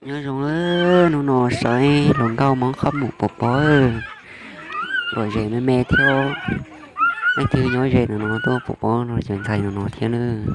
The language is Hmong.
Nyob zoo, hnub no sawv hluas nkauj Hmoob qhob mus pov pob, luam zem me me thiab. Leej twg nyob ze ntawm no tuaj pov pob no ces ntxhais no no thiab nawb.